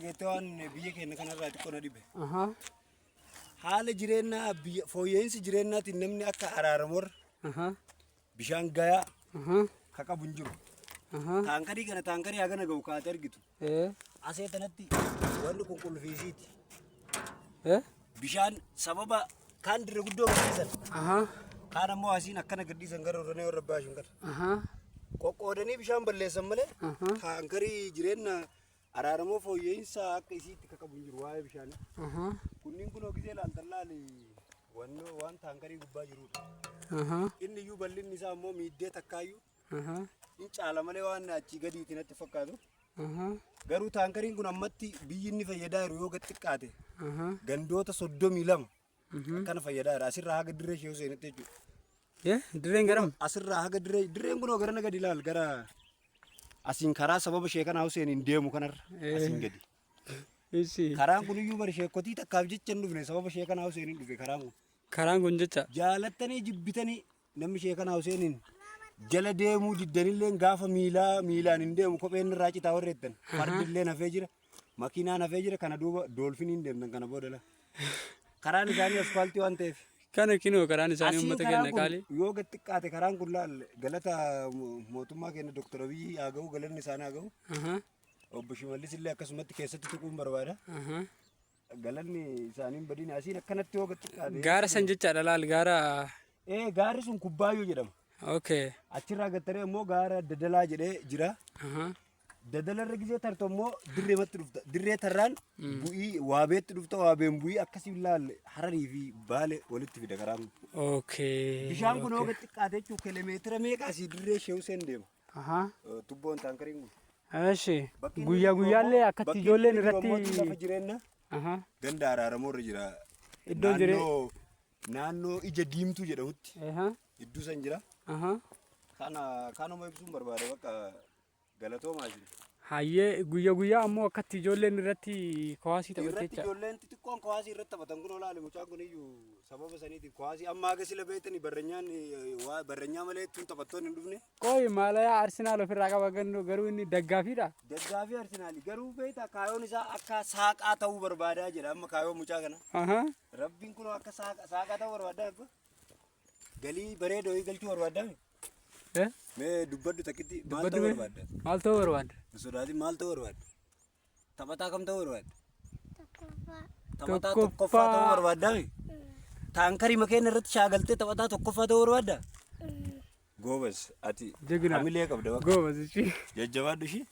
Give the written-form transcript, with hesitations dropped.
Geettee waan biyya keenya kanarraa xiqqoo na dhibe. Ahaa. Haala jireenyaa biyya fooyya'insi jireenyaatiin namni akka araaramorra Ahaa. bishaan gayaa Ahaa. ka qabu hin jiru. Ahaa. Taankarii kana taankarii hagana ga'u kaatee argitu. Ee. Asee tanatti wanni kun qulfiisiiti. Ee. Bishaan sababa kaan dirre guddoo gadhiisan. Ahaa. Kaan ammoo asiin akkana gadhiisan gara Oromiyaa warra baashuun kana. Ahaa. Qoqqoodanii bishaan balleessan malee Ahaa. taankarii jireenya araaramoo fooyya'insa akka isiitti ka qabu hin jiru waa'ee bishaanii. Ahaa. Kunniin kun gisee ilaaltan laali wannoo waan taankarii gubbaa jirudha. Ahaa. Inni iyyuu bal'inni isaa immoo miiddee takkaayyuu Ahaa. hin caala malee waan achii gadiitti natti fakkaatu. Ahaa. Garuu taankariin kun ammatti biyyi inni fayyadaa jiru yoo gad xiqqaate Ahaa. gandoota 32 akkana fayyadaa jira. Asirraa haga dirree ishee Huseenitti jechuudha. Ee dirreen garam? Asirraa haga dirree dirreen kunoo garana gadi ilaal gara asiin karaa sababa ishee kanaa Huseeniin deemu kanarra asiin gadi. Issi. Karaan kun iyyuu bari sheekotii takkaaf jecha hin dhufne sababa ishee kanaa Huseeniin dhufe karaan kun. Karaan kun jecha. Jaalattanii jibbitanii namni ishee kanaa Huseeniin jala deemuu diddanillee gaafa miilaa miilaan hin deemu kopheen irraa citaa warri jettan fardillee hafee jira makiinaan hafee jira kana duuba doolfiniin deemtan kana booda la. Karaan isaanii asfaaltii waan ta'eef. Kana kinoo karaan isaanii Asiin uummata karaan keenya kun qaalii. yoo gad xiqqaate karaan kun laal galata mootummaa keenya Dr. Abiyyi haa ga'u galanni isaanii haa ga'u. Ahaa. Obbo Shimallis illee akkasumatti keessatti tuquun barbaada. Ahaa. Galanni isaanii hin badin asiin akkanatti yoo gad xiqqaate. Gaara san jechaadha laal gaara. Ee gaarri sun kubbaayyoo jedhama. Okay. Achirraa gad taree immoo gaara dadalaa jedhee jira. Ahaa. Dadalarra gisee tartu immoo dirreematti dhufta. Dirree tarraan bu'ii waabeetti dhufta waabeen bu'ii akkasii laal hararii fi baale walitti fida karaan kun. Okay. Bishaan kun hooga xiqqaate jechuun kiiloomeetira meeqa asii dirree ishee Huseen deema. Ahaa. Tubboon taankariin kun. Eshi. Bakki inni Guyyaa jiru guyyaallee ammoo- akkatti bakki inni ijoolleen jiru ammoo irratti. lafa jireenya Ahaa. ganda araaramoo irra jira. Iddoon jiree- Naannoo naannoo ija diimtuu jedhamutti Ahaa. iddoo san jira. Ahaa. Kana kanuma ibsuun barbaada bakka galatoomaa isin. Hayyee guyya guyyaa ammoo akkatti ijoolleen irratti kowaasii taphatti Irratti jecha. ijoolleen xixiqqoon kowaasii irratti taphatan kun olaale mucaan kun iyyuu sababa saniitiif kowaasii amma haga sila beektanii barrenyaan waa barrenyaa malee tun taphattoonni hin dhufne. Qoy maalayaa Arsenaal ofirraa qaba gannu garuu inni daggaafiidha. Daggaafii Arsenaali garuu beektaa kaayoon isaa akka saaqaa ta'uu barbaadaa jedha amma kaayoon mucaa kana. Ahaa. Rabbiin kun akka saaqaa ta'uu barbaadaa abba. Galii bareeda wayii galchuu barbaaddaa? Eh? Mee dubbadhu takkitti maal Dubbadhu ta'uu mee? barbaadda? Maal ta'uu barbaadda? Hin sodaatin maal ta'uu barbaadda? Taphataa kam ta'uu barbaadda? Tokkoffaa. Taphataa Tokkoffaa. tokkoffaa ta'uu barbaaddaa? Taankarii makeena irratti shaagaltee taphataa tokkoffaa ta'uu barbaadda? Goobas ati Jegna. hamilee qabda bakka. Goobas ishii. Jajjabaadhu ishii.